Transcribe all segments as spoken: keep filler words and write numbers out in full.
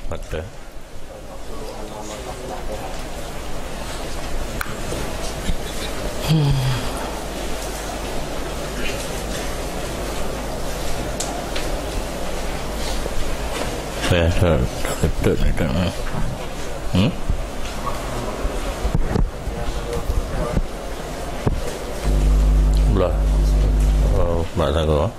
Oke. Saya tak, tak, tak, tak. Hmm? Belah. Oh, mak sanggup.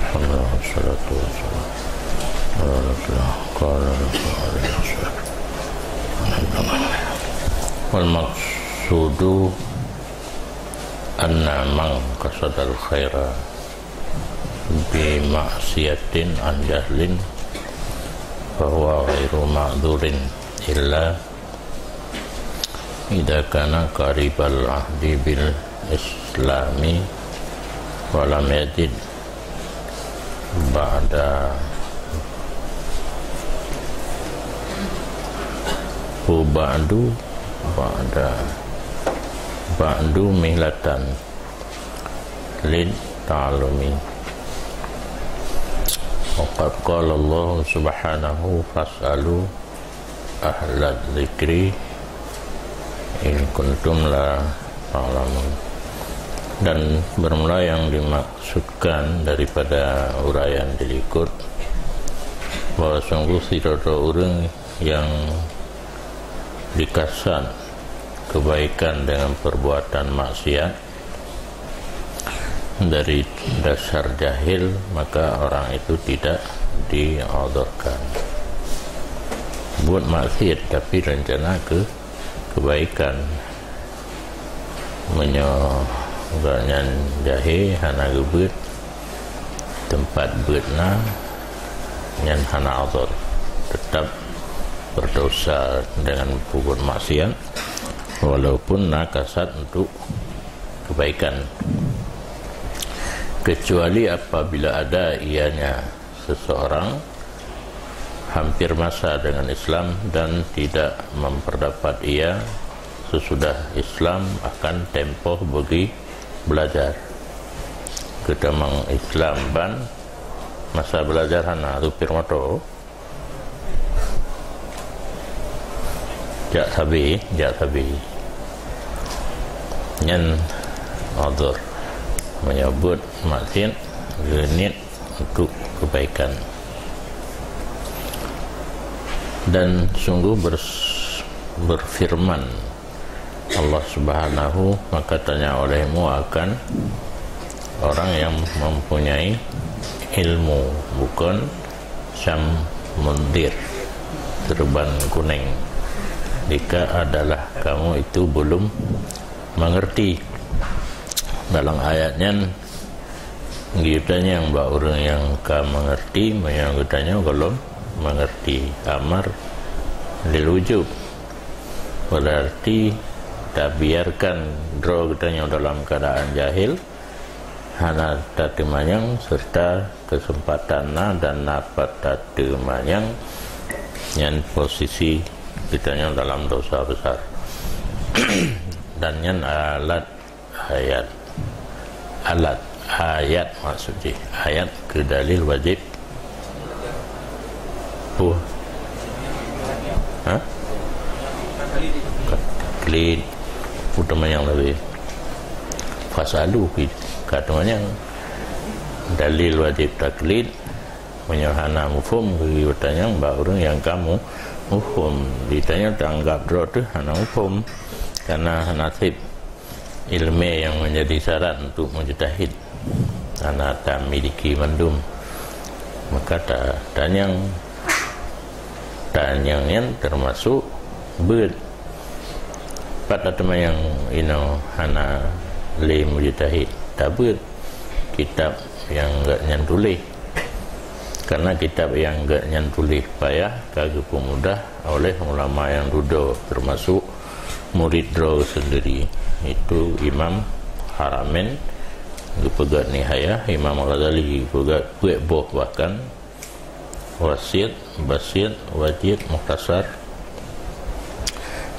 Alhamdulillah, wassalatu wassalamu ala Rasulillah. Qala Rasulullah. Wal maqsudu anna man qasadal khaira bi ma'siyatin an jahlin fahuwa ghairu ma'dzurin illa idza kana qaribal ahdi bil islami wa lam yajid ba'da hu ba'du ba'da ba'du mihlatan lid ta'allumi. Wa qad qala Allah subhanahu, "Fas'alu ahlad dzikri in kuntum la ta'lamun." Dan bermula yang dimaksudkan daripada uraian di likot, bahwa sungguh sidroe-droe ureuëng yang dikasat kebaikan dengan perbuatan maksiat dari dasar jahil, maka orang itu tidak di'udhurkan. Buet maksiat tapi rencana ke kebaikan. Meunyoe gobnyan jahé hana geubeuet, teumpat beuet na, nyan hana udhur, teutap berdosa dengan peubuet maksiat, walaupun na kasat untuk kebaikan. Kecuali apabila ada ianya seseorang hampir masa dengan Islam dan tidak memperdapat ia sesudah Islam akan tempoh bagi belajar. Geutamong Islam ban masa belajar hana supir moto. Jak sabe, jak sabe. Nyan udhur meunyoe buet maksiat geuniet untuk kebaikan. Dan sungguh bers-, berfirman Allah Subhanahu, "Maka tanya olehmu akan orang yang mempunyai ilmu, bukan Syammundir, serban kuning, jika adalah kamu itu belum mengerti." Dalam ayat nyan, geutanyong bak ureuëng nyang ka mengerti, meunyoe geutanyoe gohlom mengerti. Amar lil wujub. Berarti tabiarkan droe geutanyoe dalam keadaan jahil, hana tateumanyong, serta kesempatan na dan na pat tateumanyong, nyan posisi geutanyoe dalam dosa besar. Dan nyan alat ayat. Alat ayat maksud jih. Ayat keu dalil wajib. Puh. Ha? Taklid. Puh teumanyong lagée. Fasalu pi ka teumanyong. Dalil wajib taklid. Meunyoe hana muphom, geutanyong bak ureuëng nyang ka mu-, muphom. Ditanyong tanggab droe teuh hana muphom. Karena hana sép ilmu nyang menjadi syarat untuk mujtahid. Hana tamiliki mandum. Maka ta-, tanyong, tanyong nyan termasuk beuet. Pat teuma nyang inoe hana lé mujtahid. Tabeuet kitab nyang geuh nyan tuléh. Karena kitab nyang geuh nyan tuléh payah ka geupeumudah oleh ulama nyang dudoe, termasuk murid droe sendiri, itu Imam Haramain geupeugah Nihayah, Imam Ghazali geupeugah peuet boh bahkan, Wasit, Basit, Wajid, Mukhtasar.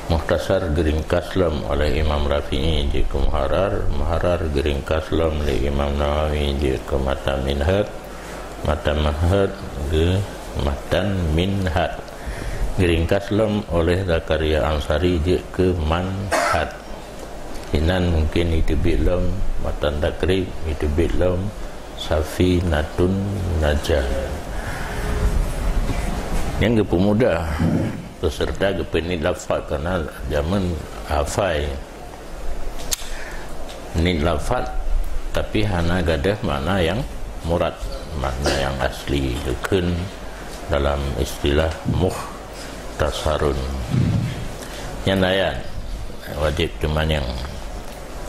Mukhtasar geuringkas lom oleh Imam Rafi'i jeuet keu Muharrar, Muharrar geuringkas lom lé Imam Nawawi jeuet keu matan Minhaj, matan Minhaj geu matan Minhaj. Geuringkas lom oleh Zakaria Ansari jeuet keu Manhaj. Inan mungkin iteubiet lom matan Takrib, iteubiet lom Safinatun Najah. Nyang geupeumudah peserta geupeuingat lafaz, karena jameun hafai. Niet lafaz, tapi hana gadôh makna nyang murad, makna nyang asli. Geukheun dalam istilah mukhtasarun. Nyan ayat wajéb teumanyong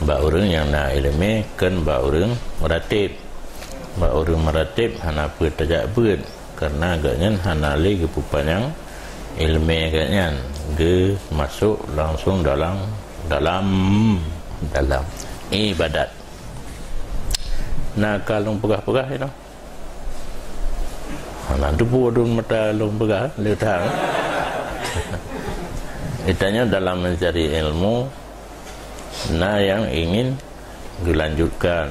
bak ureuëng nyang na iéleumé, kheun bak ureuëng meuratéb. Bak ureuëng meuratéb hana peue tajak beuet. Karena gobnyan hana lé geupeupanyang iéleumé gobnyan, geumasok langsung dalam, dalam, dalam iébadat. Na ka lôn peugah-peugah inoe? Hana teupeue dum mata lôn peugah, lé that. Geutanyoe dalam mencari ilmu, na nyang ingin geulanjutkan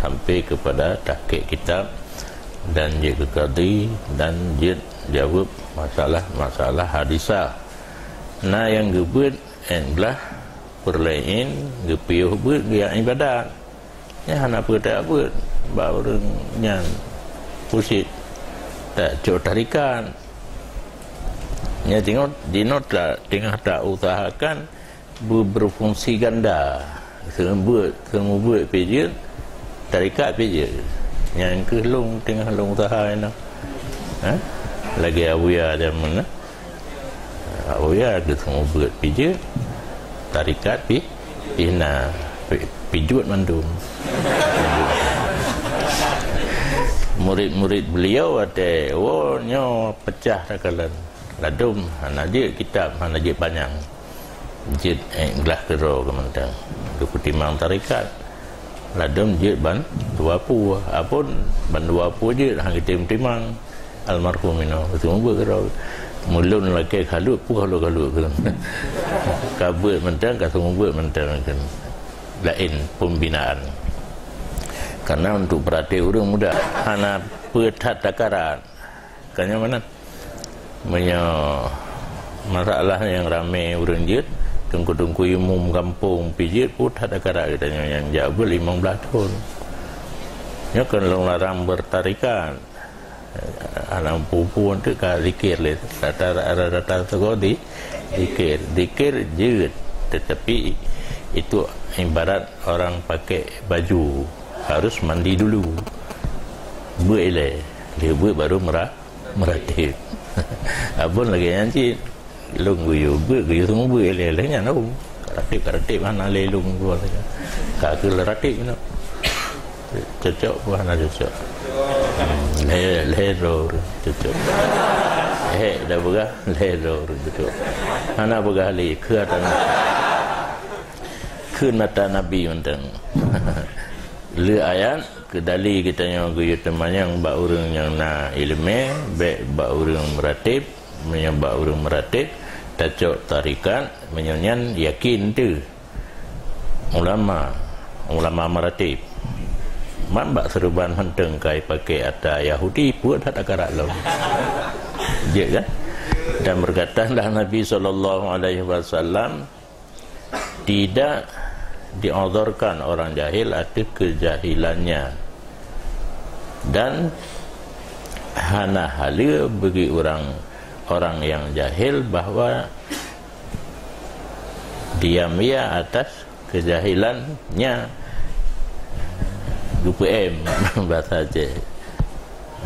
sampai kepada tahqiq kitab dan jeuet keu kadi dan jeuet jaweueb masalah-masalah hadisah. Na nyang geubeuet ék glah peureulee geupiyôh beuet geuyak iébadat. Nyan hana peue tajak beuet bak ureuëng nyan puséh tajak cok tarikat. Nyan jinoe, jinoe ta-, teungoh tausahakan beu-, berfungsi ganda. Seumeubeuet, seumeubeuet pih jeuet, tarikat pih jeuet. Nyan keuh lôn teungoh lôn useuha inoe. Ha? Lagée Abuya jameun na. Abuya keuh seumeubeuet pih jeuet, tarikat pih, pih na, pih, pih jeuet mandum. Murid-murid beliau watée, oh, nyoe peucah takalon. Ladum hana jeuet kitab, hana jeuet panyang. Jeuet, eh, glah keudroe keu mantong. Geupeutimang tarikat. Ladum jeuet ban dua pue. Apun ban dua pue jeuet, han geutem timang. Almarhum inoe, seumeubeuet keudroe. Meulôn lakée khalut, peue khalut-khalut keu. Ka beuet mantong, ka seumeubeuet mantong keu. Laén pembinaan. Karena untuk peuratéb ureuëng mudah. Hana peue that takarat. Ka nyoe meunan. Meunyoe masalah nyang ramé ureuëng jeuet, teungku-teungku imum gampông pih jeuet, peue that takarat geutanyoe nyang jak beuet limong blaih thon. Nyoe kon lôn larang beutarikat. Anak pupu tu ka zikir lé. Rata-rata tu di zikir. Zikir jeuet, tetapi itu ibarat orang pakai baju, harus mandi dulu. Beuet ilée, lheueh beuet baru meura-, meuratéb. Apun lagée nyan cit, lôn geuyue beuet, geuyue seumeubeuet ilée, lheueh nyan, oh, ka ratéb, ka ratéb hana lé lôn keuluwa saja. Ka keuh ratéb inoe. Cocok peue hana cocok? Hmm, lhée, lhée droe ureuëng cocok. Hék, dak peugah, lhée droe ureuëng cocok. Hana peugah lé, keu ata na-, keu mata Nabi mantong. Lé ayat, Keudali geutanyoe geuyue teumanyong bak ureuëng nyang na iéleumé, bék bak ureuëng meuratéb. Meunyoe bak ureuëng meuratéb, tacok tarikat, meunyoe nyan yakin teuh. Ulama, ulama meuratéb. Man bak seureuban mantong ka ipaké ata Yahudi, peue that takarat lom. Jeuet kan? Dan berkatalah Nabi sallallahu alaihi wasallam, tidak diuzurkan orang jahil ateueh keujahilannya. Dan hana haleue bagi urang, orang nyang jahil bahwa diam ia atas keujahilannya. Geupeuém, bahasa Aceh.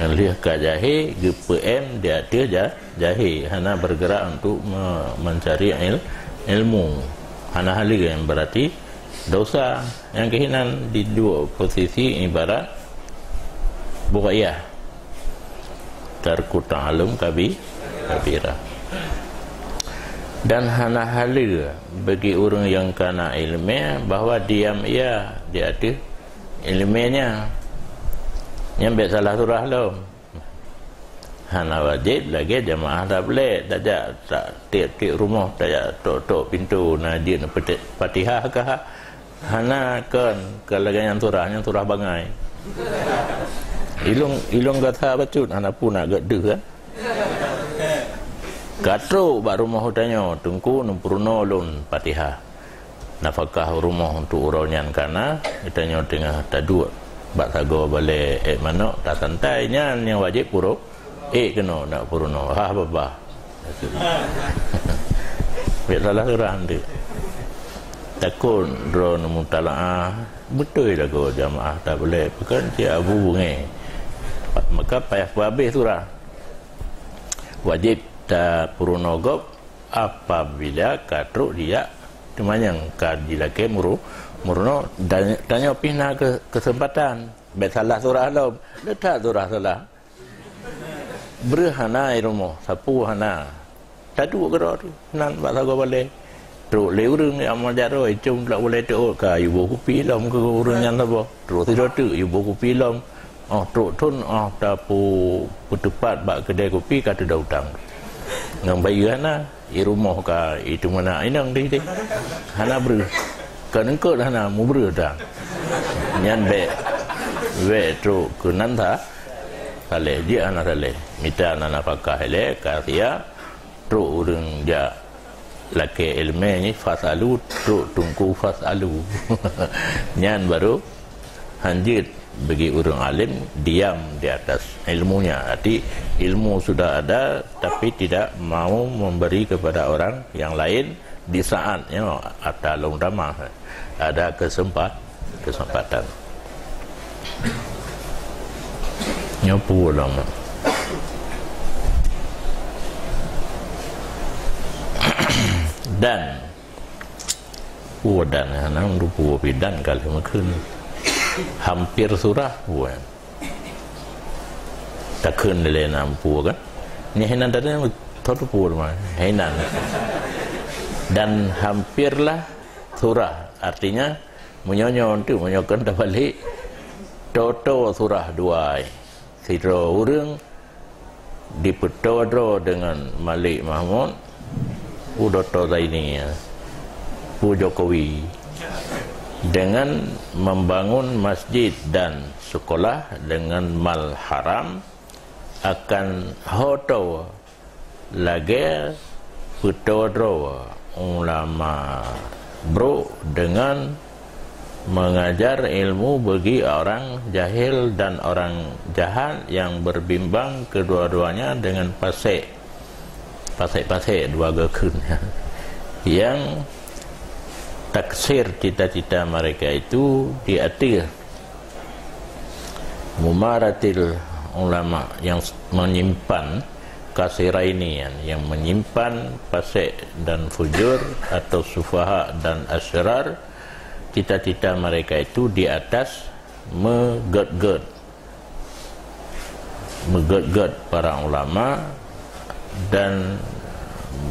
Lheueh ka jahé, geupeuém di ateueh ja-, jahé, hana bergerak untuk me-, mencari il-, ilmu. Hana haleue, berarti dosa. Nyang keuh inan di dua posisi ibarat buqyah. Tarku ta'allum kabi-, kabira. Dan hana haleue bagi ureuëng nyang ka na iéleumé bahwa diam ia di ateueh iéleumé nyan. Nyan bék salah surah lom. Hana wajéb lagée jamaah tabligh, tajak ta-, tieb-tieb rumoh, tajak tok-tok pintoe na jeuet peuti-, Fatihah kah? Hana, kon, kon lagée nyan surah, nyan surah bangai. Ilong, ilong gata bacut, hana peue na gét deuh kan? Ka trok bak rumoh geutanyoe, Teungku neupeurunoe lôn Fatihah. Nafakah rumoh untuk uroe nyan ka na, geutanyoe teungoh taduek bak sagoe balée ék manok, tasantai, nyan nyang wajéb peurunoe. Ék keunoe nak peurunoe, hah babah. Bék salah surah tu. Takot droe neumutalaah, beutôi lagoe jamaah tabligh, bukan cit Abu Bunge. Maka payah peuhabéh surah. Wajéb tapeurunoe gob apabila ka trok dijak teumanyong, ka jilakée muru-, meurunoe, dan tanyoe pih na ke-, keuseumpatan. Bék salah surah lom, le that surah salah. Breuh hana i rumoh, sapeue hana. Taduek keudroe teuh, nan bak sagoe balée. Trok lé ureuëng nyang amat jaroe, icong lak ulée teuôt ka, yue boh kupi lom keu ureuëng nyan saboh. Trok sidroe teuk, yue boh kupi lom. Óh trok thon, óh tapeu-, peuteupat bak keudée kupi ka teuda utang. Ngon bayeue hana, i rumoh ka iteumeunak inong deh deh. Hana breueh. Kon eungkot hana, mubreueh utang. Nyan bék, bék trok keunan sa-, saléh. Jeuet hana saléh. Mita na nafakah ilée, ka siap. Trok ureuëng jak lakée iéleumé nyoe, fasalu, trok teungku fasalu. Nyan baru hanjeuet bagi ureuëng alim diam di atas ilmunya. Arti ilmu sudah ada, tapi tidak mau memberi kepada orang yang lain di saatnya ata lôn tamah. Ada kesempat-, kesempatan. Nyoe peue lom. Dan. Peue dan, hana meureupeue pih dan ka lheueh meukheun. Hampir surah peue. Takheun lé nam peue kan? Nyan hinan tadi thot peue mah. Hinan. Dan hampirlah surah. Artinya, meunyoe nyoe tu, meunyoe kan tabalek, toto surah dua. Sidroe ureuëng dipeutoe droe deungon Malik Mahmud, Pu Dokto Zaini, Pu Jokowi, dengan membangun masjid dan sekolah dengan mal haram, akan ho toe lagée peutoe droe ulama brok dengan mengajar ilmu bagi orang jahil dan orang jahat yang berbimbang kedua-duanya dengan fasik. Fasik-fasik dua geukheun. Yang taksir cita-cita mereka itu di ateueh mumaratil ulama yang menyimpan kasiraini, yang menyimpan fasik dan fujur atau sufaha dan asyrar, cita-cita mereka itu di atas meugét-gét, meugét-gét para ulama dan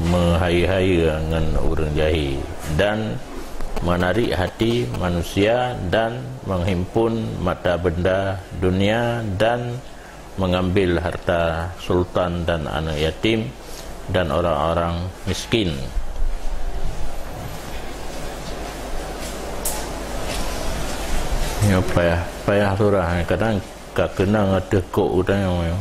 meuhayeue-hayeue ngon ureuëng jahé dan menarik hati manusia dan menghimpun mata benda dunia dan mengambil harta sultan dan anak yatim dan orang-orang miskin. Nyoe payah, payah surah, kadang ka keunong ateueh kok geutanyoe.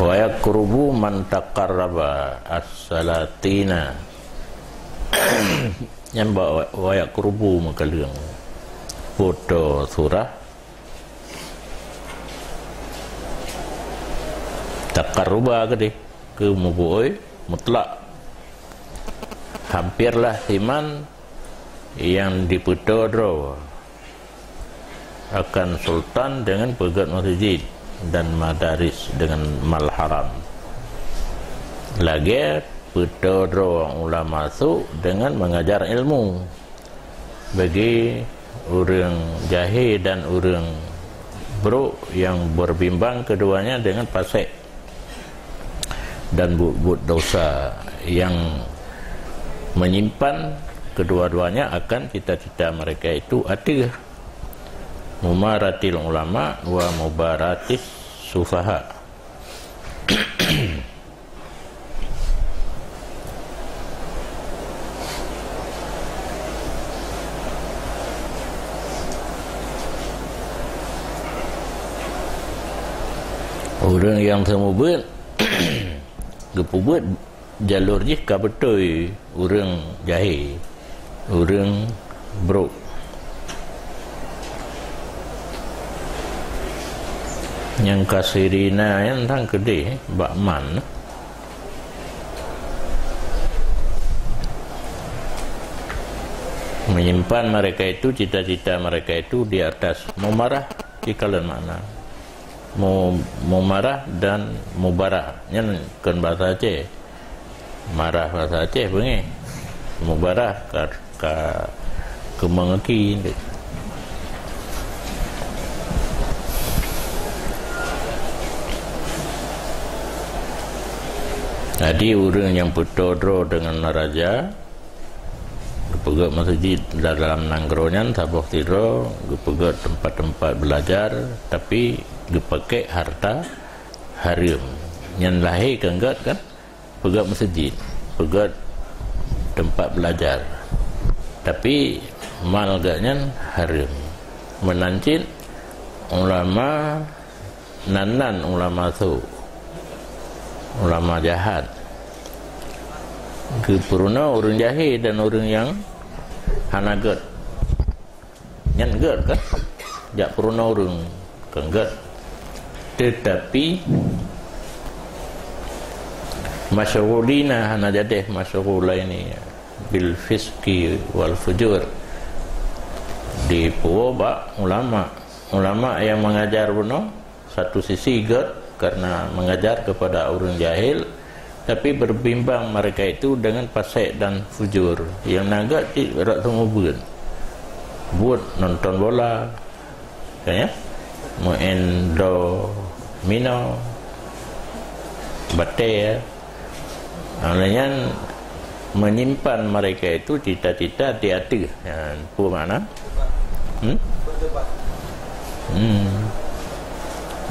Wa yaqrubu man taqarraba as-salatina. Nyan bak wa-, wa yaqrubu meukaleueng. Poto surah taqarruba keudeh, keu mubuôi mutlak. Hampirlah siman nyang dipeutoe droe akan sultan dengan peugét masjid dan madaris dengan mal haram. Lagée peutoe droe ulama su dengan mengajar ilmu bagi ureuëng jahé dan ureuëng brok yang berbimbang keduanya dengan fasik dan buet-buet dosa yang menyimpan kedua-duanya akan cita-cita mereka itu ateueh Mumaratil ulama wa mubaratis sufaha. Ureuëng nyang seumeubeuet, geupeubuet jalur jih ka beutôi ureuëng jahé, ureuëng brok. Nyang kasirina nyan tan keudeh bak man. Menyimpan mereka itu, cita-cita mereka itu di atas mumarah, di kalian makna. Mu-, mumarah dan mubarah. Nyan kon bahasa Aceh. Marah bahasa Aceh beungéh. Mubarah ka, ka keumangaki. Jadi, ureuëng nyang peutoe droe deungon raja, geupeugét meuseujid dalam nanggroe nyan saboh sidroe, geupeugét teumpat-teumpat beulajar, tapi geupaké harta hareuem. Nyan lahé keu gét kan? Peugét meuseujid, peugét teumpat beulajar. Tapi mal gét nyan hareuem. Meunan cit ulama nan-nan ulama su, ulama jahat. Geupeurunoe ureuëng jahé dan ureuëng nyang hana gét. Nyan gét kan? Jak peurunoe ureuëng kan gét. Tetapi masyghulina hana jadeh masyghulaini bil fisqi wal fujur. Dipuwoe bak ulama. Ulama nyang mengajar bunoe satu sisi gét karena mengajar kepada ureuëng jahil, tapi berbimbang mereka itu dengan fasik dan fujur. Nyang na gét cit rot seumeubeuet. Buet nonton bola, kan ya? Main domino, batèe, ya. Oleh nyan, menyimpan mereka itu cita-cita di ateueh. Ha, peue makna? Hmm? Hmm.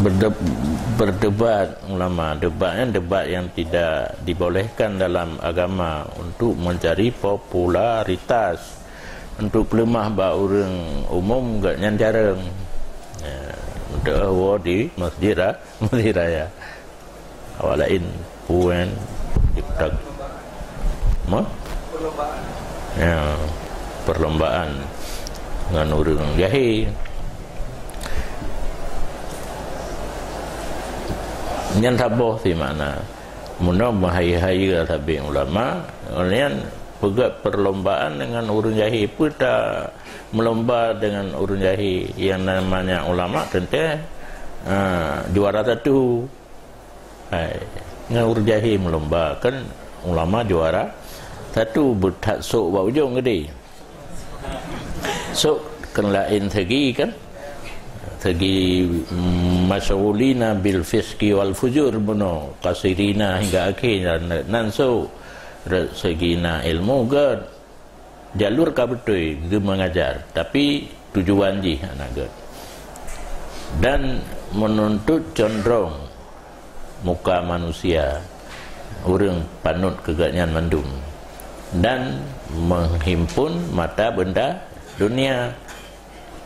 Berde-, berdebat ulama. Debat nyan debat yang tidak dibolehkan dalam agama untuk mencari popularitas. Untuk peuleumah bak ureuëng umum gét nyan jareueng. Ya, untuk woe di masjid ra-, masjid raya. Awak laén peue nyan dipeutag-, ma? Ya, perlombaan ngon ureuëng jahé. Nyan saboh si makna. Meunoe meuhayeu-hayeu sabe ulama, nyan peugét perlombaan dengan ureuëng jahé. Peue ta meulomba dengan ureuëng jahé? Yang namanya ulama teuntée, ah, juara satu. Hai, ngon ureuëng jahé meulomba, kan ulama juara satu, beuthat sôk bak ujong geude. Sôk kan laén segi kan? Segi, mm, masyghulina bil fisqi wal fujur bunoe, kasirina hingga akhé nan, nan sôk. Rot segi na ilmu gét. Jalur ka beutôi geumeungajar, tapi tujuan jih hana gét. Dan meununtot condrong muka manusia, ureuëng panot keu gét nyan mandum, dan meuhimpon mata beunda dunia.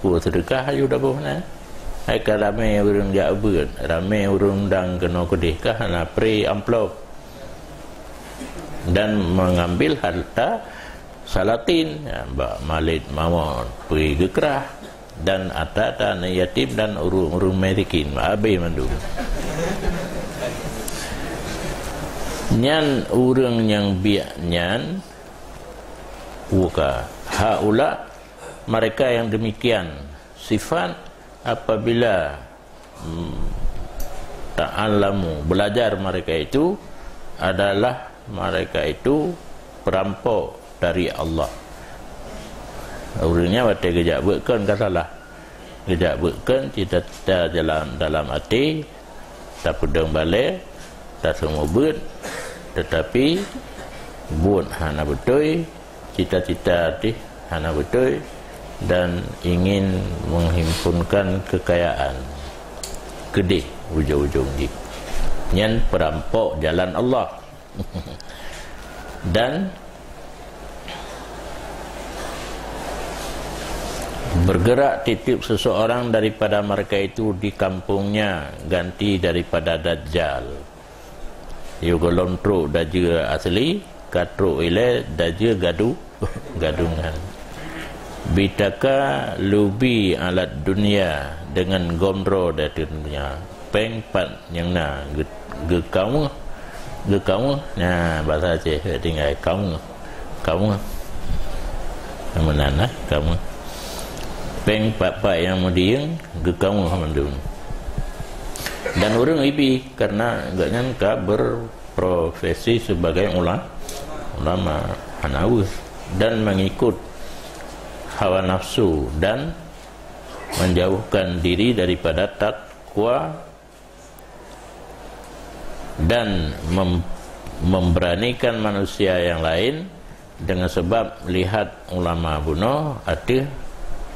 Peue seudeukah aju daboh na? Hai ka ramé ureuëng jak beuet, ramé ureuëng undang keunoe keudeh kah hana pri amplop. Dan mengambil harta salatin, ya, bak malét mawöt, peue geukrah, dan ata-ata aneuk yatim dan ureuëng-ureuëng miskin, abéh mandum. Nyan ureuëng nyang biak nyan, buka haula, mereka yang demikian sifat, apabila, hmm, ta'allamu, belajar mereka itu adalah mereka itu perampok dari Allah. Ureuëng nyan watée geujak beuet kon ka salah. Geujak beuet kon cita-cita dalam, dalam até, tapeudong balée, taseumeubeuet, tetapi buet hana beutôi, cita-cita jih hana beutôi, dan ingin menghimpunkan kekayaan. Keudeh ujong-ujong jih. Nyan perampok jalan Allah. Dan bergerak titik seseorang daripada mereka itu di kampungnya ganti daripada Dajjal. Yôh gohlom trok dajeu asli, ka trok ilée dajeu gadu-, gadungan. Bitaka lubi alat dunia dengan gomdro dari dunia. Péng pat nyang na geu-, geukaweuh, geukaweuh. Nah, bahasa Aceh tinggai kaweuh. Kaweuh. Meunan lah, kaweuh. Péng pat-pat nyang meudiyeueng geukaweuh mandum. Dan ureuëng ibi karena gobnyan ka berprofesi sebagai ula-, ulama, hana weueh, dan mengikut hawa nafsu dan menjauhkan diri daripada takwa dan mem-, memberanikan manusia yang lain dengan sebab lihat ulama bunoe ateueh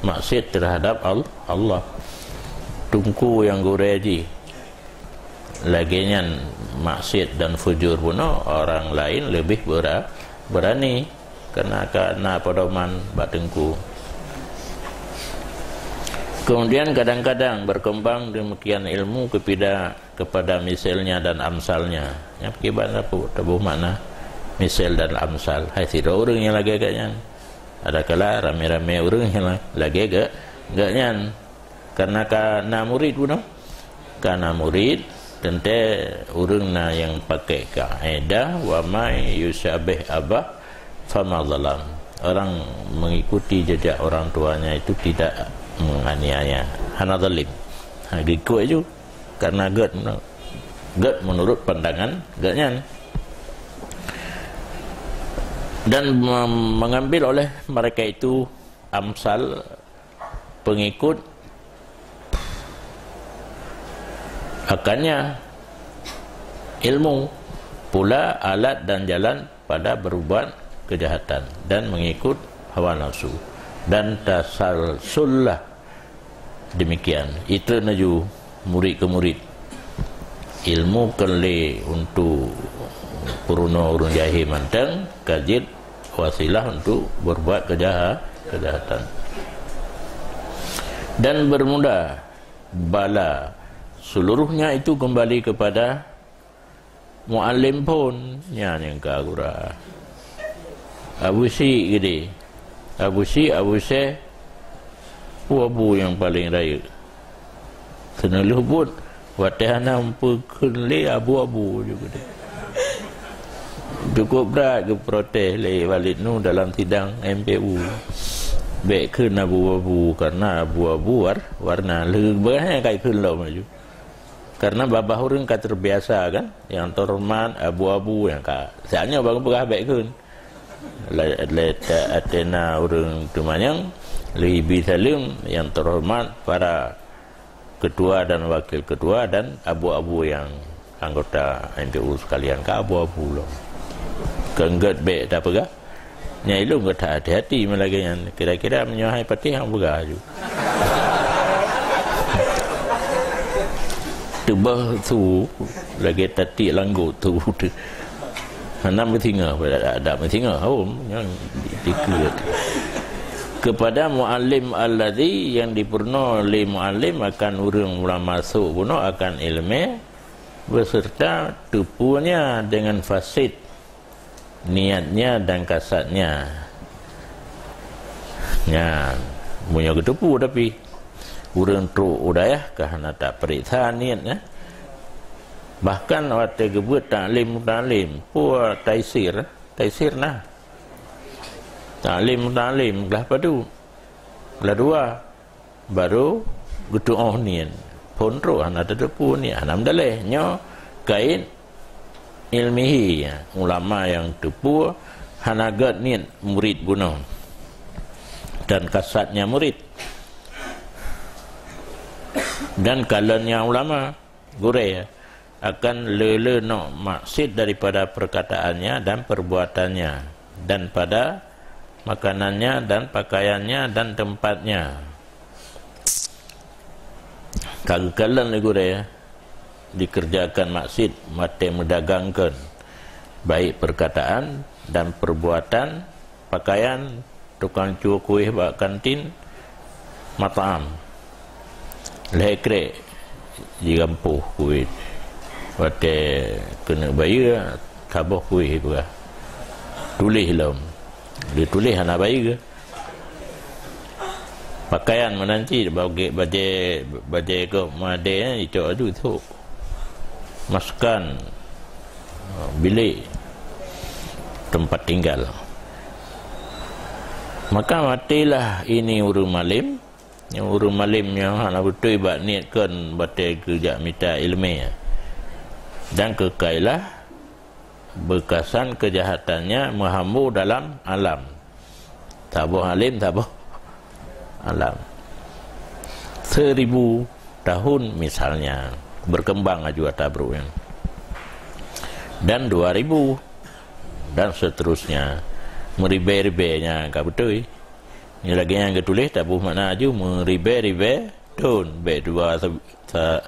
maksiat terhadap Al-, Allah. Teungku nyang gurée jih lagée nyan maksiat dan fujur bunoe, orang lain lebih bera-, berani. Karena ka na pedoman bak teungku. Kemudian kadang-kadang berkembang demikian ilmu kepada, kepada misalnya dan amsalnya. Nyan pakriban sapeue taboh makna misal dan amsal. Hai sidroe ureuëng nyang lagée gobnyan. Adakala ramé-ramé ureuëng nyang la-, lagée geu-, gobnyan. Karena ka na murid bunoe. Ka na murid, teuntée ureuëng na nyang pakai kaedah, "Wa may yusyabih abah fama zalam." Orang mengikuti jejak orang tuanya itu tidak menganiaya. Hana zalim. Ha, geukot ju. Karena gét, gét menurut pandangan gobnyan. Dan mem-, mengambil oleh mereka itu amsal pengikut akannya ilmu pula alat dan jalan pada berbuat kejahatan dan mengikut hawa nafsu dan tasalsullah demikian. Itu laju murid ke murid. Ilmu keu lé untuk peurunoe ureuëng jahé mantong, ka jeuet wasilah untuk berbuat kejaha-, kejahatan. Dan bermula bala seluruhnya itu kembali kepada muallim phon, nyan nyang ka gura. Abu Syik gede. Abu Syik, Abu Syekh, Abu Abu nyang paleng rayeuk. Keuneulheueh buet, watée hana meupeukheun lé abu-abu juga deh. Cukup brat geuprotes lé Walid Nu dalam sidang M P U. Bék kheun abu-abu, karena abu-abu war-, warna leubeurah nyang kai kheun lom laju. Karena babah ureuëng ka terbiasa kan, nyang terhormat abu-abu nyang ka. Saat nyoe baru peugah bék kheun. Lé, lé ta-, atena ureuëng teumanyong, lé ibi saleuem yang terhormat para ketua dan wakil ketua dan abu-abu yang anggota M P U sekalian, ka abu-abu lom. Keunggét bék tapeugah. Nyang ilôn gata hati-hati meulagée nyan. Kira-kira meunyoe hai patéh hang peugah aju. Teubah su lagée tatik langgot tu. Hana meusingoh, dak, dak meusingoh, hom, nyang di-, dikeue. Kepada muallim alladzi, yang dipeurunoe lé muallim akan ureuëng ulama sôk bunoe akan iéleumé, beserta teupunya dengan fasid niatnya dan kasadnya. Nyan, meunyoe geuteupu tapi, ureuëng trok u dayah ka hana tapeuriksa niatnya. Bahkan watée geubeuet taklim-taklim, peue taisir, taisir na. Taklim-taklim glah padub. Glah dua, baru geutuoh niet. Phon trok hana tateupeue niet, hana meudaleh. Nyoe kait ilmihi, ulama nyang teupeue hana gét niet murid bunoe. Dan kasadnya murid. Dan kalonnya ulama. Gurée akan le-le nok maksud daripada perkataannya dan perbuatannya, dan pada makanannya dan pakaiannya dan tempatnya. Ka geukalon lé gurée, dikerjakan maksiat watée meudagangkan, baik perkataan dan perbuatan, pakaian, tukang cue kueh bak kantin, mat'am. Lhée krek jigampôh kueh. Watée keuneuk bayeue, saboh kueh peugah. Tuléh lom. Dituléh hana bayeue. Pakaian meunan cit, bage-, bajée, bajée gob meudée, eh, icok aju sôk. Maskan, bilék, tempat tinggal. Maka matilah ini ureuëng malém, nyang ureuëng malém nyoe hana beutôi bak niet kon watée geujak mita iéleumé. Dan keukailah beukasan keujahatannya meuhambo dalam alam. Saboh além, saboh alam. Seribu tahun misalnya, berkembang aju ata brôk nyan. Dan dua ribu, dan seterusnya. Meuribée-ribée nyan ka beutôi. Nyoe lagée nyang geutuléh taboh makna aju meuribée-ribée thon, bék dua se-, se-,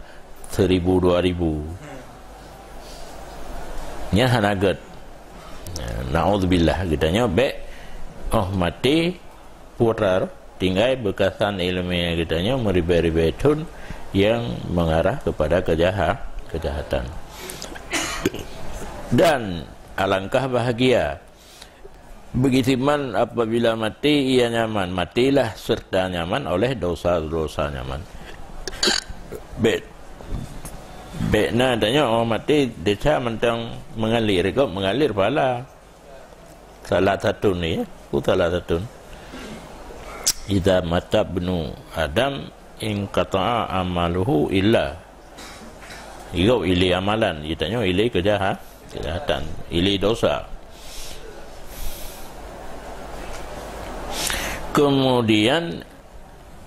seribu dua ribu. Nyan hana gét. Naudzubillah, geutanyoe bék óh maté putra tinggai beukasan iéleumé geutanyoe meuribée-ribée thon nyang mengarah kepada kejaha-, kejahatan. Dan alangkah bahagia bagi si man apabila mati ia nyaman, matilah serta nyaman oleh dosa-dosa nyaman. Bék, bék na tanyoe óh maté desya mantong mengalir, kok mengalir pahala. Salah satu ni, ya, ku salah satu. Idza mata ibnu Adam inqata'a amaluhu illa Igob ilée amalan, geutanyoe ilée keujaha-, keujahatan, ilée dosa. Keumudian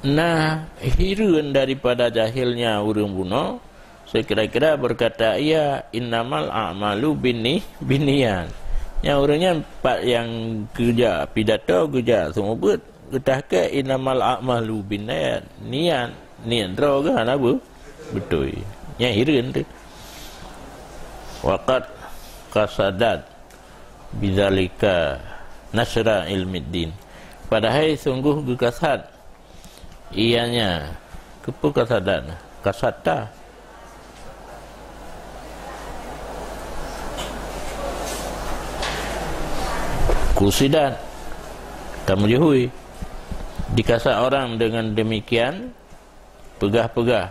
na hireuen daripada jahilnya ureuëng bunoe, seukira-kira beukata ia, "Innamal a'malu binni-, binniyat." Nyang ureuëng nyan pat nyang geujak pidato, geujak seumeubeuet, geutahkée, "Innamal a'malu binniyat." Niat, niat droe geuh hana beu-, beutôi. Nyan hireuen teuh. Wa qad qasadat bidzalika nasra ilmiddin. Padahai sunggoh geukasad ianya, keupeue kasadat? Kasadta. Kusidat, tameujuhui. Dikasad orang dengan demikian, peugah-peugah,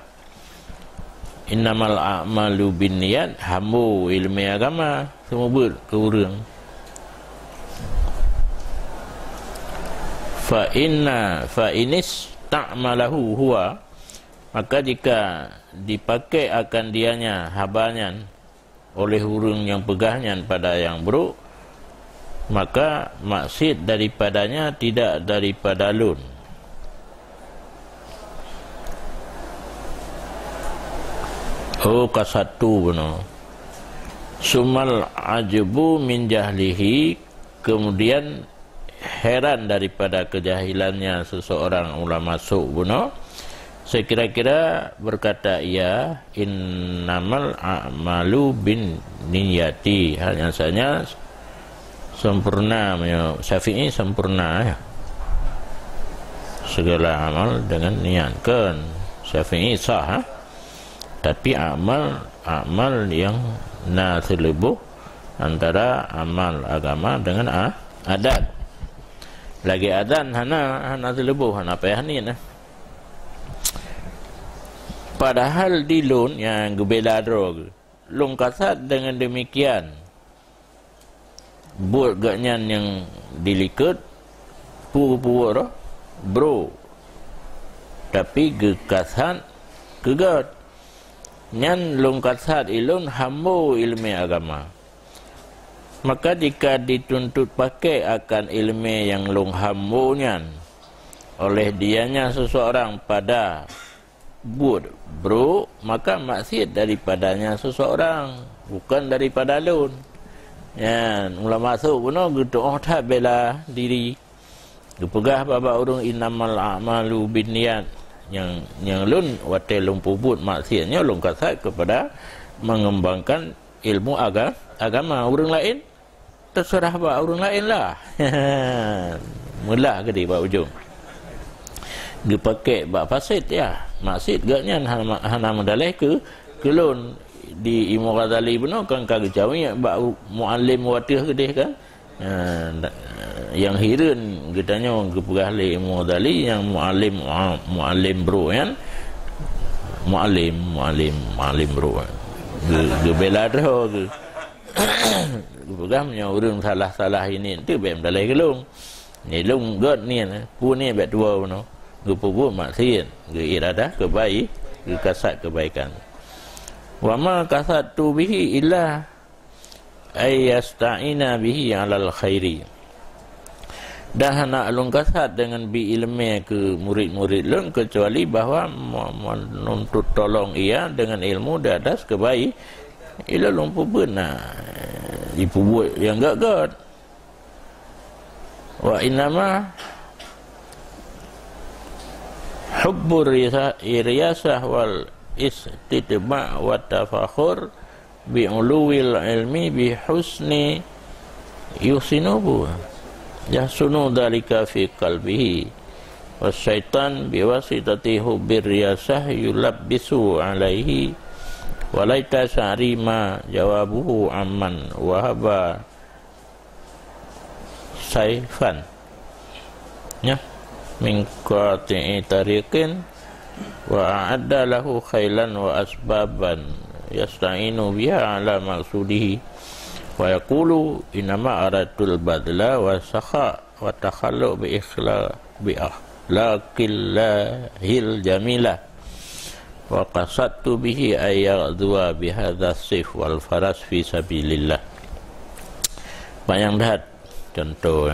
"Innamal a'malu binniyat," hambo iéleumé agama, seumeubeuet keu ureuëng. Fa inna, fa inista'malahu huwa, maka jika dipakai akan dianya haba nyan, oleh ureuëng nyang peugah nyan pada nyang brôk, maka maksud daripadanya tidak daripada lôn. Oh, kasatu bunoe. Sumal ajbu min jahlihi, kemudian heran daripada kejahilannya seseorang ulama su' bunoe, seukira-kira berkata ia, "Innamal a'malu bin niyati." Hanya saja sempurna, meunyoe Syafi'i sempurna, ya. Segala amal dengan niat, kan? Syafi'i sah, ha? Tapi amal, amal yang na seuleuboh antara amal agama dengan a-, adat. Lagée adan hana, hana seuleuboh, hana payah niet, nah. Padahal di lôn nyang geubela droe geuh, lôn kasad dengan demikian. Buet gobnyan nyang dilikot, peue-peue roh, brôk. Tapi geukasad keu gét. Nyan lôn kasad ilôn hambo iéleumé agama. Maka jika dituntut pakai akan iéleumé nyang lôn hambo nyan oleh dianya seseorang pada buet brôk, maka maksiat daripadanya seseorang, bukan daripada lôn. Nyan, ulama su' bunoe geutuoh that bela diri. Geupeugah bak-bak ureuëng, "Innamal a'malu binniyat." Nyang, nyang lôn watée lôn peubuet maksiat nyoe lôn kasat keupada mengembangkan ilmu aga-, agama ureuëng laén. Teuseurah bak ureuëng laén lah. Meulah geude bak ujong. Geupakék bak fasid, ya. Maksud geuh nyan hana, hana meudaleh keu, keu lôn. Di Imam Ghazali bunoe kan ka geucawi bak u-, muallim wateuh geude kan. Ha, da-, nyang hireuen geutanyoe geupeugah lé Imam Ghazali nyang muallim, muallim brok nyan. Muallim, muallim, muallim brok. Geu-, geubela droe geu-, Geupeugah, "Meunyoe ureuëng salah-salah ini tu bèk meudalai keu lôn. Ni lôn gét ni, peue ni bèk tuwoe bunoe." Geupeubuet maksiat, geuiradah keubai-, geukasat keubaikan. "Wa ma qasadtu bihi illa ay yasta'ina bihi 'alal khairi." Dan hana lôn kasat deungon bi iéleumé keu murit-murit lôn, keucuali bahwa me-, menuntut tolong ia deungon ilmu di atas keubai-, ilôn lôn peubuet na jipeubuet nyang gét-gét. Wa innama hubbur riyasa-, riyasah wal istitba' wa tafakhur bi uluwil ilmi bi husni yuhsinu bu-, yahsunu dzalika fi qalbihi. Wasyaitan biwasitati hubbir riyasah yulabbisu alaihi, "Walaita sya'ri ma jawabuhu amman wahaba saifan." Ya. "Min qati'i tariqin wa a'adda lahu khailan wa asbaban yasta'inu biha 'ala maqsudihi. Wa yaqulu, innama aradtul badla wa sakha wa takhalluq bi ikhla-, bi akhlaqillahil jamilah. Wa qasadtu bihi ay yaghzuwa bihadza sif wal faras fi sabilillah." Panyang that contoh.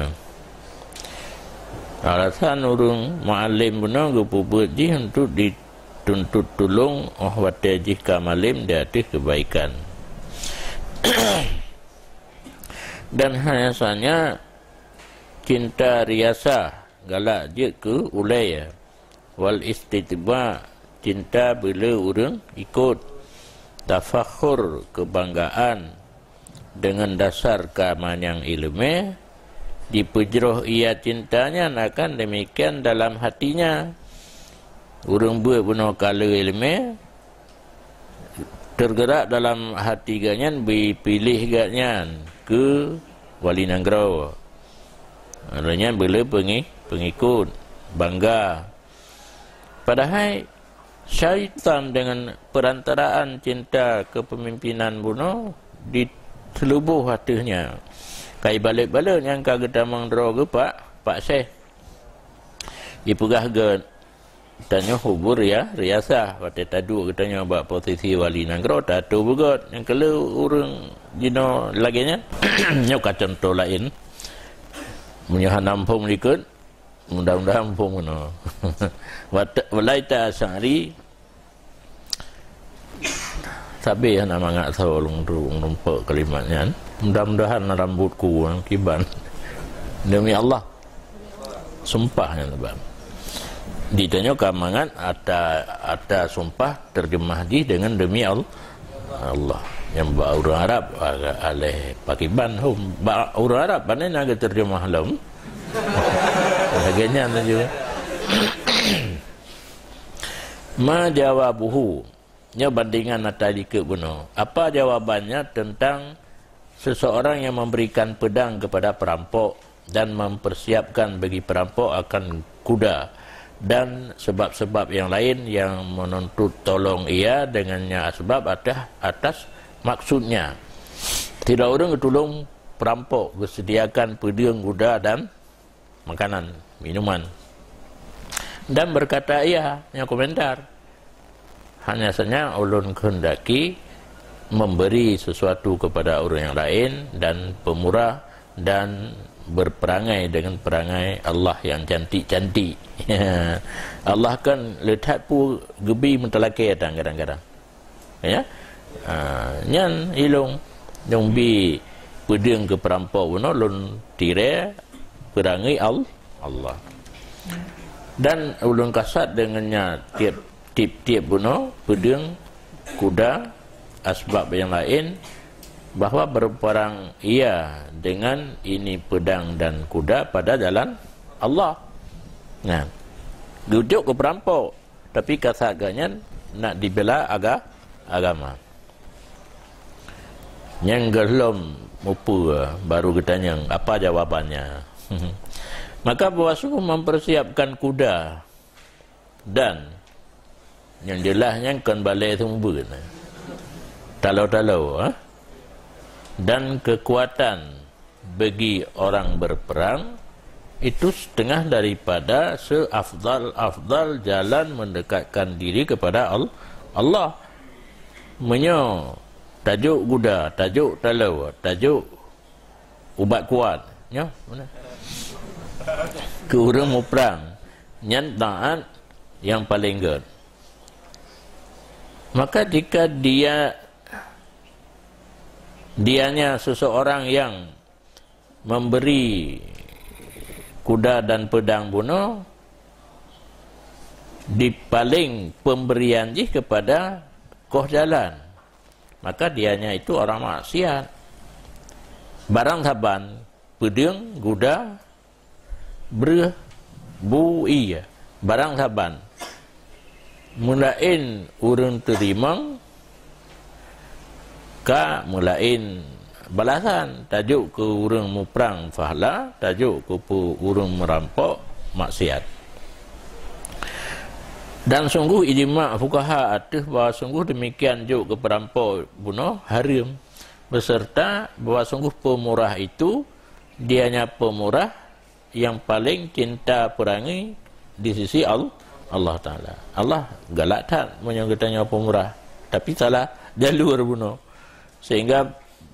Alasan ureuëng muallim bunoe geupeubuet jih untuk dituntut tulông óh watée jih ka malém di ateueh keubaikan. Dan hanya saja cinta riasa, galak jeuet keu ulée, wal istitba, cinta beule ureuëng ikot, tafakhur, keubanggaan, deungon dasar ka manyang iéleumé, jipeujroh ia cinta nyan akan demikian dalam hatinya. Ureuëng beuet bunoe ka le iéleumé, tergerak dalam hati geuh nyan, beupiléh geuh nyan keu wali nanggroe. Lheueh nyan beule peungi-, peungikot, bangga. Padahai syaitan deungon perantaraan cinta keupemimpinan bunoe jiseuleubôh ateueh nyan. Ka ibalot-balot nyang ka geutamong droe geuh pak, pak syeh. Jipeugah geutanyoe hubur ya, riasah, watée taduek geutanyoe bak posisi wali nanggroe, tato beugét. Nyang keu lheueh ureuëng jinoe lagée nyan. Nyoe ka contoh laén. Meunyoe hana muphom likot, mudah-mudahan muphom keunoe. Wat-, walaita sya'ri, sabe hana mangat soe lôn tu, lôn rumpok kalimat nyan. Mudah-mudahan rambutku kiban. Demi Allah. Sumpah nyan, Bang. Ditanyoe ka mangat ata, ata sumpah terjemah jih deungon demi Al-, Allah. Nyang bak ureuëng Arab, a-, aléh pakiban hom. Bak ureuëng Arab, pane na geuterjemah lom. Lagée nyan laju. Ma jawabuhu. Nyoe bandingan ata likot bunoe. Apa jawabannya tentang seseorang yang memberikan pedang kepada perampok dan mempersiapkan bagi perampok akan kuda dan sebab-sebab yang lain yang menuntut tolong ia dengannya sebab atas, atas maksudnya. Sidroe ureuëng geutulông perampok, geusediakan peudeueng, kuda dan makanan, minuman. Dan berkata ia, nyoe komentar, "Hanya saja ulôn kehendaki memberi sesuatu kepada orang yang lain dan pemurah dan berperangai dengan perangai Allah yang cantik-cantik." Allah kan le that peue geubi meutalakée tan kadang-kadang. Ya. Ha, nyan ilông, lôn bi peudeueng keu perampok bunoe, lôn tirée peurangi Al-, Allah. Dan ulôn kasat deungon nyan tiep-tiep bunoe, peudeueng, kuda, asbab nyang laén, bahwa berperang ia dengan ini pedang dan kuda pada jalan Allah. Nah, geujok keu peurampok, tapi kasat geuh nyan nak dibela aga-, agama. Nyang gohlom mupeue baru geutanyong, apa jawabannya? Maka bawasungguh mempersiapkan kuda dan nyang jeulaih nyan kon balée seumeubeuet, talo-talo, ha? Dan kekuatan bagi orang berperang itu setengah daripada seafdal-afdal jalan mendekatkan diri kepada Al-, Allah. Meunyoe tajok guda, tajok taloe, tajok ubat kuat, nyoe, mana? Keu ureuëng muprang, nyan taat nyang paleng gét. Maka jika dia, dianya seseorang yang memberi kuda dan pedang bunoe, dipaleng pemberian jih kepada koh jalan, maka dianya itu orang maksiat. Barang saban, peudeueng, guda, breueh, bu, ie, barang saban, meulaén ureuëng teurimong, ka meulaén balasan, tajok keu ureuëng muprang fahla, tajok keu ureuëng meurampok maksiat. Dan sungguh ijma fukaha ateueh bahwa sungguh demikian jok keu peurampok bunoe hareuem, beserta bahwa sungguh peumurah itu dianya peumurah yang paling cinta peurangui di sisi Al-, Allah Taala. Allah galak that meunyoe geutanyoe peumurah, tapi salah jalur bunoe. Sehingga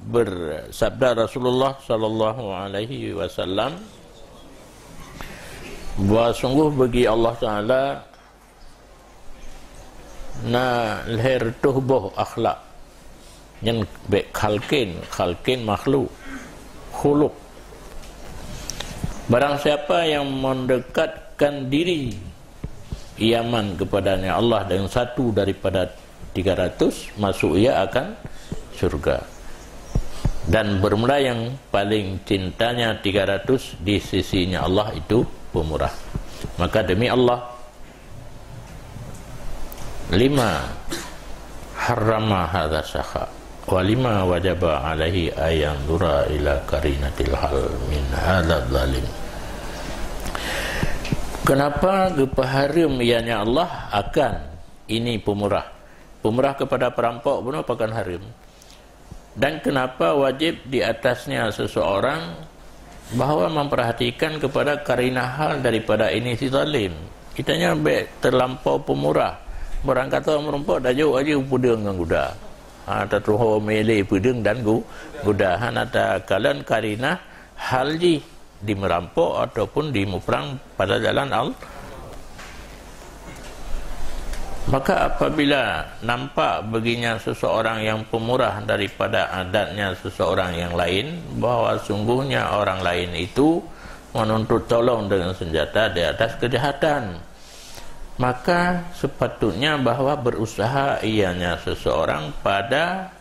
bersabda Rasulullah sallallahu alaihi wasallam bahwa sungguh bagi Allah Taala na lhèe reutôh boh akhlak. Nyan bèk khalqin, khalqin makhluk, khuluq. Barang siapa yang mendekatkan diri iaman kepadanya Allah dengan satu daripada tiga ratus, masuk ia akan syurga. Dan bermula yang paling cintanya tiga ratus di sisinya Allah itu pemurah. Maka demi Allah, lima harrama hadza sakha, wa lima wajaba alaihi ayanzura ila qarinatil hal min hadzal zalim. Kenapa geupeuhareuem ianya Allah akan ini pemurah? Pemurah kepada perampok bunoe pakon hareuem. Dan kenapa wajib di atasnya seseorang bahwa memperhatikan kepada karinah hal daripada ini si zalim? Kita nyan bèk terlampau pemurah. Barang kata meurampok, tajok aju peudeueng ngon guda. Ha, tatuho mileh peudeueng dan gu-, guda. Hana takalon karinah hal jih di meurampok ataupun di muprang pada jalan Allah. Maka apabila nampak baginya seseorang yang pemurah daripada adatnya seseorang yang lain, bahwa sungguhnya orang lain itu menuntut tolong dengan senjata di atas kejahatan, maka sepatutnya bahwa berusaha ianya seseorang pada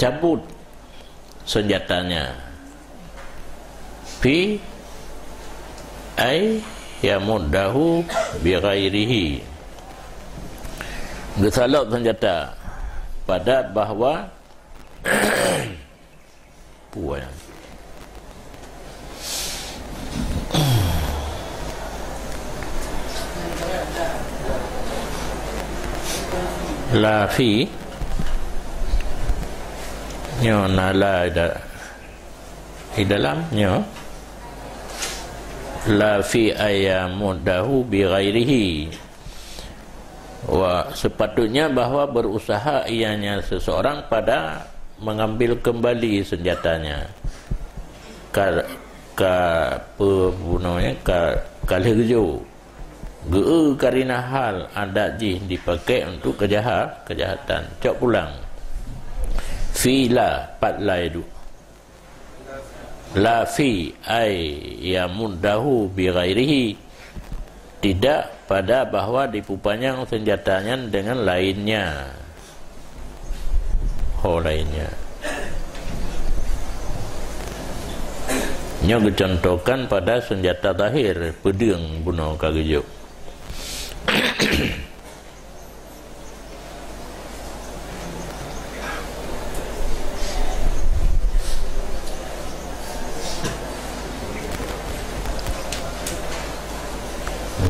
cabut senjatanya. Fi ay yamuddahu bi ghairihi. Geusalok senjata pada bahwa puan. La fi. Nyoe na la da-, di dalam nyoe. La fi ay yamuddahu bi ghairihi. Wa, sepatutnya bahwa berusaha ianya seseorang pada mengambil kembali senjatanya. Ka, ka, pe-, bunoe, ka, ka lheueh geujok. Geu-eu karinah hal adat jih dipakai untuk kejaha-, kejahatan. Cok pulang. Fi la, pat la iduek. La fi ay yamuddahu bi ghairihi, tidak pada bahwa dipupanyang senjata nyan dengan lainnya. Ho lainnya. Nyoe geucontohkan pada senjata zahir, peudeueng bunoe ka geujok.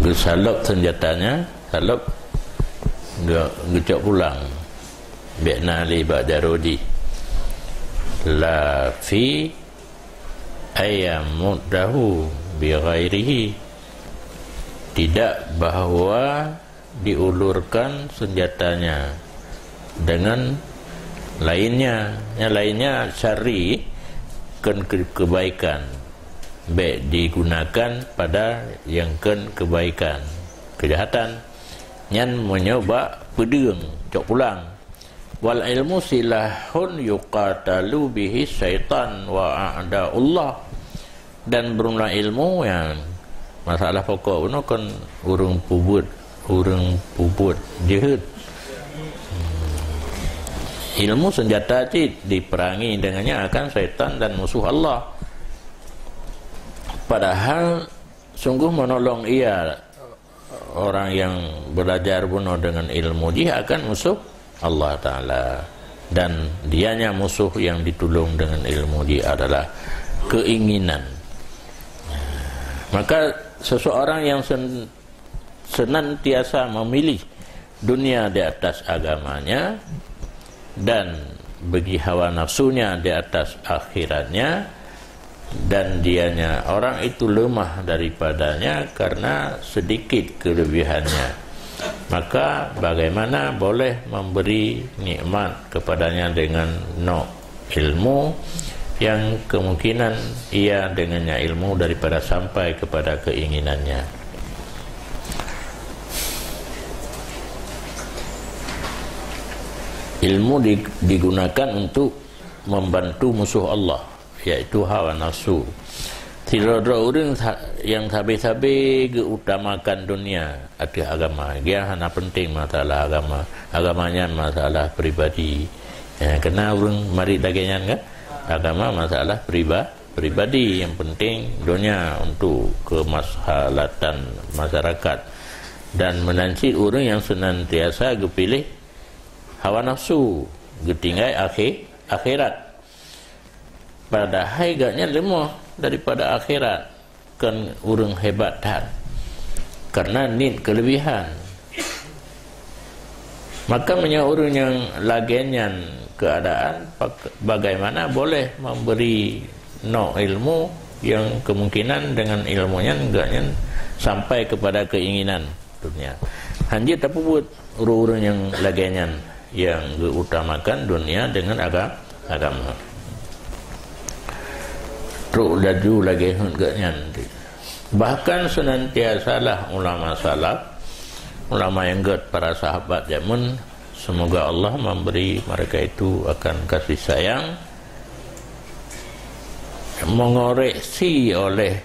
Geusalôb senjatanya, salôb, geu-, geucok pulang. Bék na lé bak jaroe jih. La fi ay yamuddahu bi ghairihi. Tidak bahwa diulurkan senjatanya dengan lainnya. Yang lainnya syarri, kon ke-, kebaikan. Bék digunakan pada yang kon kebaikan, kejahatan. Nyan meunyoe bak peudeueng, cok pulang. Wal ilmu silahun yuqatalu bihi syaitan wa a'daullah. Dan beureulah ilmu nyang masalah pokok bunoe kon ureuëng peubuet, ureuëng peubuet jeuhet. Hmm. Ilmu senjata cit diperangi dengannya akan syaitan dan musuh Allah. Padahal sungguh menolong ia orang yang belajar bunoe dengan ilmu jih akan musuh Allah Ta'ala. Dan dianya musuh yang ditulung dengan ilmu jih adalah keinginan. Maka seseorang yang sen-, senantiasa memilih dunia di atas agamanya dan bagi hawa nafsunya di atas akhiratnya, dan dianya orang itu lemah daripadanya karena sedikit kelebihannya, maka bagaimana boleh memberi nikmat kepadanya dengan nok ilmu yang kemungkinan ia dengannya ilmu daripada sampai kepada keinginannya? Ilmu di-, digunakan untuk membantu musuh Allah, yaitu hawa nafsu. Sidroe-droe ureuëng sa-, nyang sabe-sabe geuutamakan dunia ateueh agama, dia hana penting masalah agama. Agamanya masalah pribadi. Ya, kena ureuëng marit lagée nyan kan? Agama masalah priba-, pribadi, yang penting dunia untuk kemaslahatan masyarakat. Dan meunan cit ureuëng nyang senantiasa geupiléh hawa nafsu, geutinggai akhé-, akhirat. Padahai gobnyan leumoh daripada akhirat, kon ureuëng hebat that, karena niet keulebihan. Maka meunyoe ureuëng nyang lagée nyan keuadaan, pak-, bagaimana boleh memberi nok ilmu yang kemungkinan dengan ilmu nyan gobnyan sampai kepada keinginan dunia? Hanjeuet tapeubuet ureuëng-ureuëng nyang lagée nyan, nyang geuutamakan dunia dengan aga-, agama. Trok laju lagée heuet gobnyan. Bahkan senantiasalah ulama salaf, ulama nyang gét para sahabat jameun, semoga Allah memberi mereka itu akan kasih sayang, mengoreksi oleh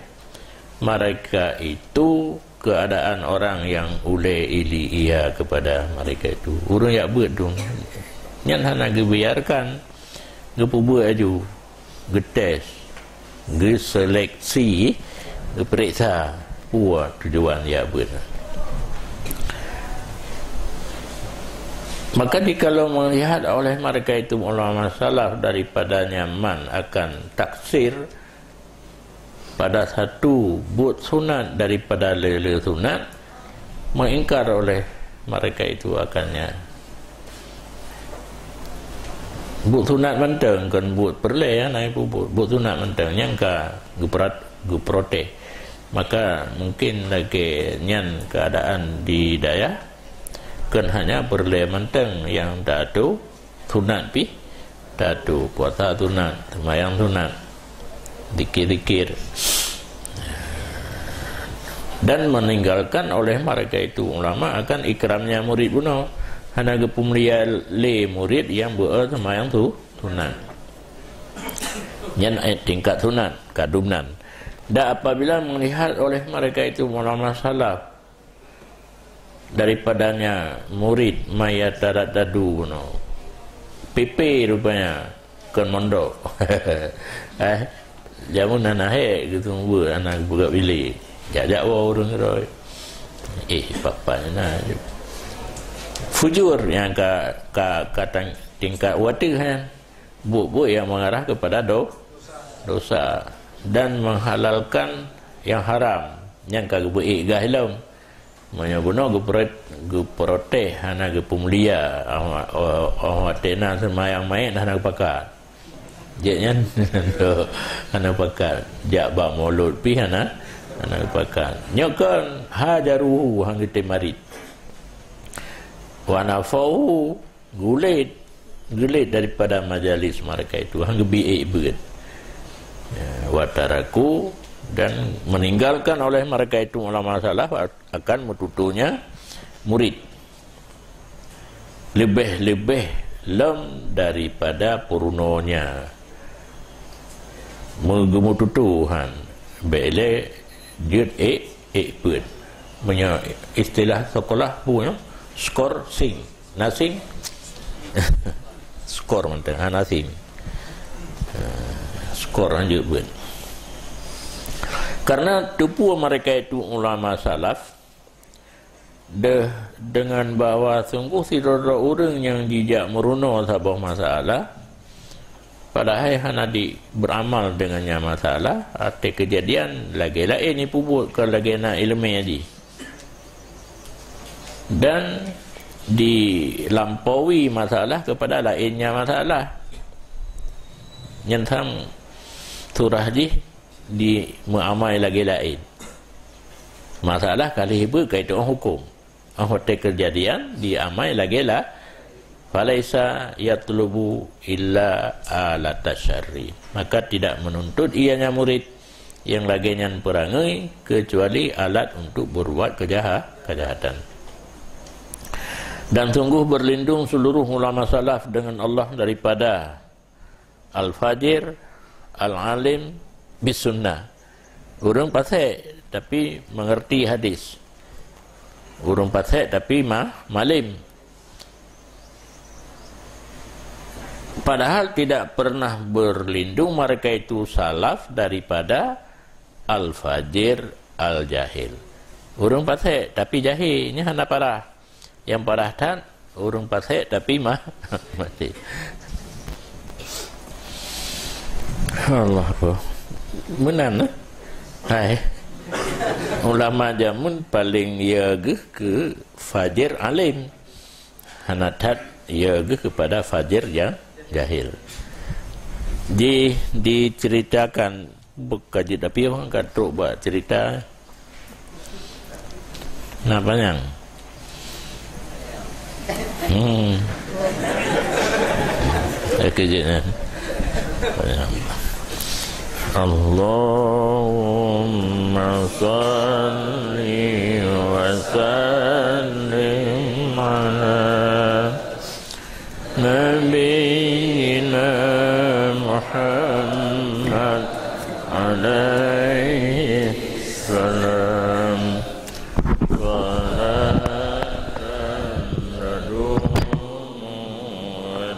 mereka itu keadaan orang yang ulée ili ia kepada mereka itu. Ureuëng jak beuet tu, nyan hana geubiarkan, geupeubuet laju, geutes, geuseleksi, geupeuriksa peue tujuan jak beuet. Maka jikalau melihat oleh mereka itu ulama salaf daripada nyaman akan taksir pada satu buet sunat daripada le-le sunat, meuingkar oleh mereka itu akannya. Buet sunat mantong, kon buet peureulée, ya, na ibu buet, buet sunat mantong nyang ka geuperat-, geuprotes. Maka mungkin lagée nyan keadaan di dayah, kon hanya peureulée mantong nyang taatô, sunat pih taatô, puasa sunat, sembahyang sunat, zikir-zikir. Dan meninggalkan oleh mereka itu ulama akan ikramnya murid bunoe. Hana geupeumulia lé murid nyang beu sembahyang su-, sunat. Nyan, eh, tingkat sunat, kadum nan. Dan apabila melihat oleh mereka itu ulama salaf, daripadanya murid mayataradadu no. Pipi rupanya kon mondok. Eh, jameun hana hék geuseumeubeuet, hana geupeugah ilée. Jak-jak woe ureuëng roh. Eh, papa na. Fujur nyang ka, ka, ka tang-, tingkat wateuh nyan. Buet-buet yang mengarah kepada do-, dosa dan menghalalkan yang haram nyang ka geubeuék gah ilom. Meunyoe bunoe geupro-, geuprotes hana geupeumulia, oh, oh, oh, watée na seumayang manyét hana geupakat. Jeuet nyan hana pakat. Jak bak mulod pih hana, hana geupakat. Nyoe kon hajaruhu, han geutem marit. Wa nafauhu, geulet, geulet daripada majalis mereka itu, han geubiet beuet. Ya, wa taraku, dan meninggalkan oleh mereka itu ulama salaf akan meututonya murid. Leubeh-leubeh lom daripada peurunonya. Meugeumeututohan, bék lé jeuet ék, ék peuet. Meunyoe istilah sekolah pu nyoe, skor sing. Nasing? Skor mantong, ha, nasing. Ha, skor han jeuet peuet. Karena teupeu mereka itu ulama salaf, deh, dengan bahwa sungguh sidroe-droe ureuëng nyang jijak meurunoe saboh masalah, padahai hana di beramal dengannya masalah, até keujadian lagée laén jipeubuet, kon lagée na iéleumé jih. Dan dilampaui masalah kepada laénnya masalah. Nyan sang surah jih di meuamai lagée laén. Masalah ka lheueh beuet ka jitu'oh huköm. Óh watée keujadian diamai lagée la, falaisa yatlubu illa alata syarri. Maka tidak menuntut ianya murid yang lagée nyan peurangui kecuali alat untuk berbuat kejaha-, kejahatan. Dan sungguh berlindung seluruh ulama salaf dengan Allah daripada al-fajir, al-alim bis sunnah. Ureuëng fasek tapi mengerti hadis. Ureuëng fasek tapi ma-, malim. Padahal tidak pernah berlindung mereka itu salaf daripada al-fajir al-jahil. Ureuëng fasek tapi jahil, nyan hana parah. Nyang parah that, ureuëng fasek tapi ma-, malim. Allah apa? Meunan, eh? Hai. Ulama jameun paléng ya geuh keu fajir alim. Hana that ya geuh keupada fajir ja-, jahil. Di, diceritakan Beukaji tapi orang ka trok bak cerita. Nah, panjang. Hmm. Oke, je, nah. Panjang. Allahumma salli wa sallim ala Nabiyyina Muhammad alaihi salam. Salatan tadumu wa